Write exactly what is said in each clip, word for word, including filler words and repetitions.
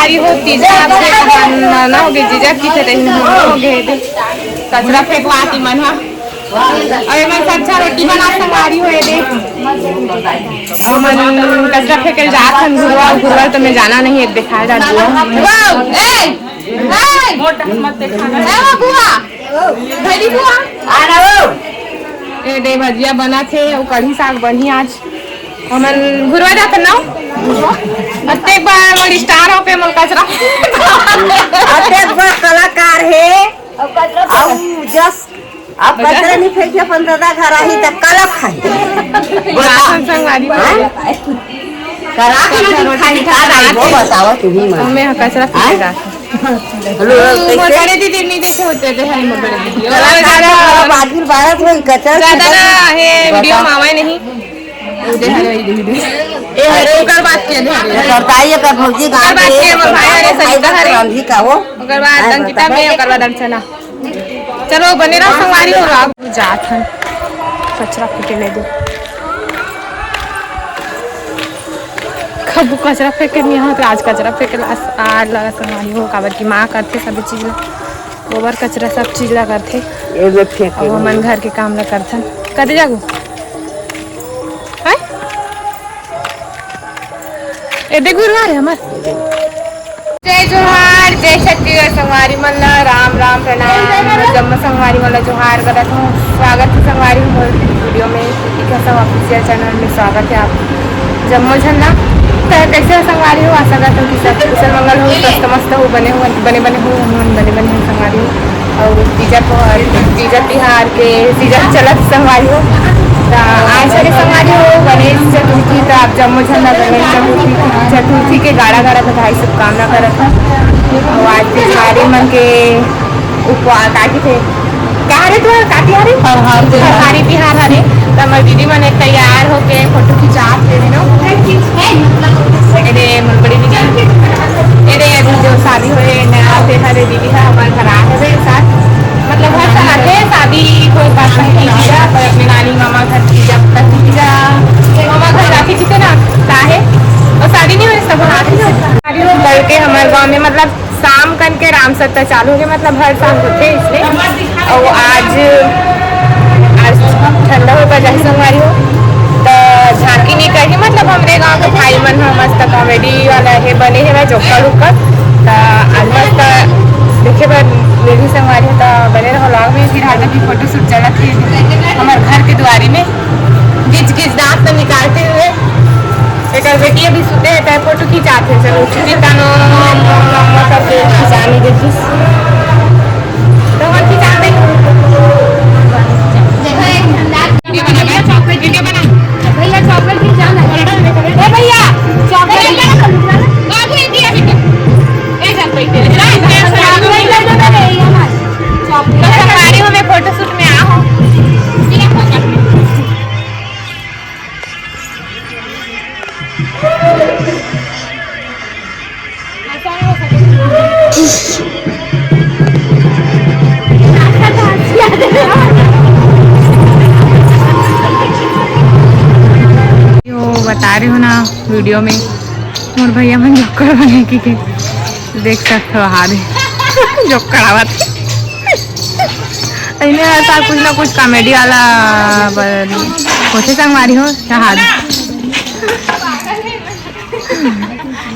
अरे हो, तीजा आपके बहाना हो गए, जीजा की थे, तही बहाना हो गए थे। कचरा फेंकवा ती मन हा। अरे मन अच्छा रोटी बना संगवारी हो, ये दे। अउ मन कचरा फेंके जात हन, गुरुवार, गुरुवार तो मैं जाना नहीं, एक दिखाए जात हुआ। ए! ए! ए, वो बुआ! भैली बुआ! आ रहा हो। ए दे, भजिया बना थे, वो कढ़ी साग बनी आज। हमन घुरवा जात ना। अतेक बड़, बड़ स्टार होके मोर कचरा। अतेक बड़ कलाकार हे। अउ जस अब कचरा नहीं फेंकिया, अपन दादा घर आही त कलक खाही। राशन संगवारी। हाँ? करा के नहीं खाही, का खाही, वो बताओ तुम्ही मन। हमें कचरा फेंके जात। हेलो, मोर कैसे? बड़े दीदी नहीं देखे होते थे, हमारे बड़े दीदी। कलाकार हो, आखिर भारत में कचरा ज्यादा ना फेंके। हे, वीडियो बताओ। मावा नहीं। ए, अरे, ओकर बात के दे। करताई एकर भौजी गाँव ओकर बात के, के, मोर भाई, अरे, भाई सरिता हरे। रामजी का हो। ओकर बाद आए अंकिता बता। में, ओकर बाद अर्चना। चलो, बने रहो संगवारी हो, आप जात हन। कचरा फेंके ले दे। कबू कचरा फेंके नहीं, यहाँ पे आज कचरा फेंके ला, आज लगा संगवारी हो, काबर की माँ करथे सभी चीज ला, गोबर कचरा सब चीज ला करथे। ये जो फेंके अउ हमन नहीं। घर के काम ला करथन। कदे जागू? हैं? ए दे गुरुवार है हमार। जय जोहार, जय छत्तीसगढ़ संगवारी मन ला, राम राम, प्रणाम। जम्मो संगवारी मन ला जोहार करत हूँ। स्वागत है संगवारी मोर वीडियो में, कृतिका सब ऑफिशियल चैनल में स्वागत है आप जम्मो झन ला। तो कैसे हो संगवारी हो? आशा करत हूँ कि सब कुशल मंगल हो, स्वस्थ मस्त हो, बने हो, बने बने हो, हम बने बने हो संगवारी हो। अउ तीजा पहर, तीजा तिहार के सीजन चलत संगवारी हो। त आज हरे संगवारी हो गणेश चतुर्थी, त आप जम्मो झन ला गणेश चतुर्थी, चतुर्थी के गाड़ा गाड़ा बधाई शुभकामना करत हूँ। अउ आज तिहारी मन के उपवा-, का कथे? का हरे तुँहर? का तिहारी? फरहारी तिहार। फरहारी तिहार हरे। त हमर दीदी मन एक तैयार होके फोटो खिंचात हे, you know। एदे मोर बड़ी दीदी, एदे अभी जो शादी होए नया ते हरे दीदी ह हमर घर आ हवे साथ। मतलब हर साल आथे शादी, कोई बात नहीं, तीजा पर अपने नानी मामा घर तीजा, पता तीजा, मामा घर जाके जीते ना, का है? और शादी नहीं होए, सब आते हैं। कल के हमारे गाँव में मतलब शाम कन के राम सत्ता चालू हो गए, मतलब हर साल होथे इसलिए। अउ आज, आज ठंडा हो बजा संगवारी हो, त झांकी निकलही, मतलब हमरे गांव के भाई मन ह मस्त कॉमेडी वाला हे बने हे जोकर उकर, त आज मस्त देखे बर मिलही संगवारी हो, त बने रहो vlog में। फिलहाल तो अभी फोटो शूट चलत हे हमर घर के दुआरी में, गिच गिच दांत ल निकालते हुए। एकर बेटी अभी सुते हे, तै फोटो खिंचात हे। चलो, उठी तानो, मम्मा करके खिंचाने देखिस। तो हम खिंचा दे। वीडियो बना, भैया, चॉकलेट वीडियो बना। भैया, चॉकलेट भी जाना है। ए भैया, चॉकलेट बाबू, ये दिया बेटा। ए जा, कोई दे। चॉकलेट। तो संगवारी हो, मैं फोटोशूट में आ हूँ। यो बता रहे हो ना वीडियो में, मोर भैया मन जोकर बने की के देख सकते हो, हाल जोकर आवत। इन्हें हर साल कुछ ना कुछ कॉमेडी वाला ब-, होथे संगवारी हो, क्या हाल?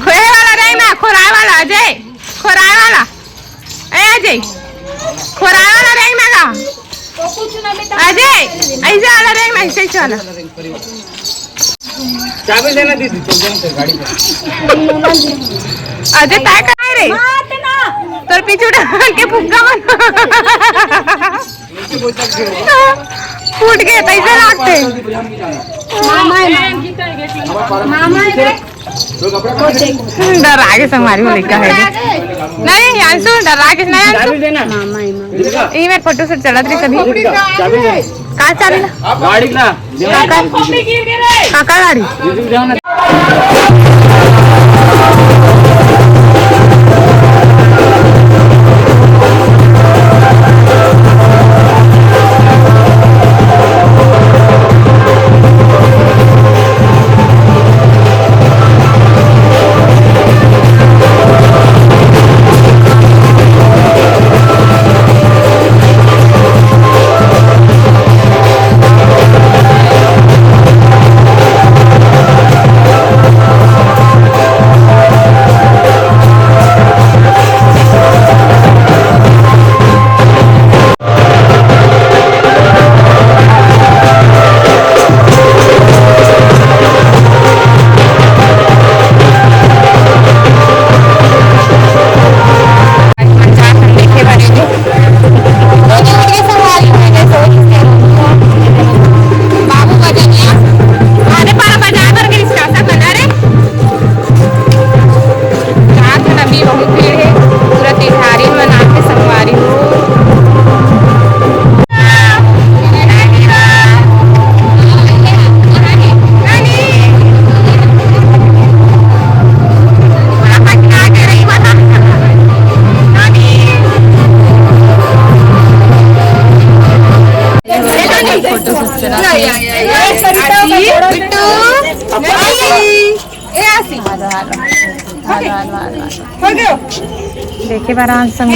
खोए वाला रहे ना, खोराए वाला, अजय, खोराए वाला, ए अजय, खोराए वाला रहे ना का? अजय, ऐसे वाला रहे ना, ऐसे ही वाला। चाबी देना दीदी, चल जाओ फिर गाड़ी पे। अजय, काय कर रे? तोर पीछू डाल के फुग्गा मन। फूट गए, कैसे लागते? मामा है, मामा। मामा है। हम्म, डर आगे संगवारी हो लइका है। नहीं, अंशु, डर आगे नहीं, अंशु। चाबी देना। मामा है, मामा। ये मेरे फोटो शूट चलत रही सभी। चाबी दे। का चाबी ना? गाड़ी ना। काका, काका गाड़ी। देखे बर आन संग।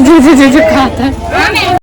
जीजू जीजू खात है।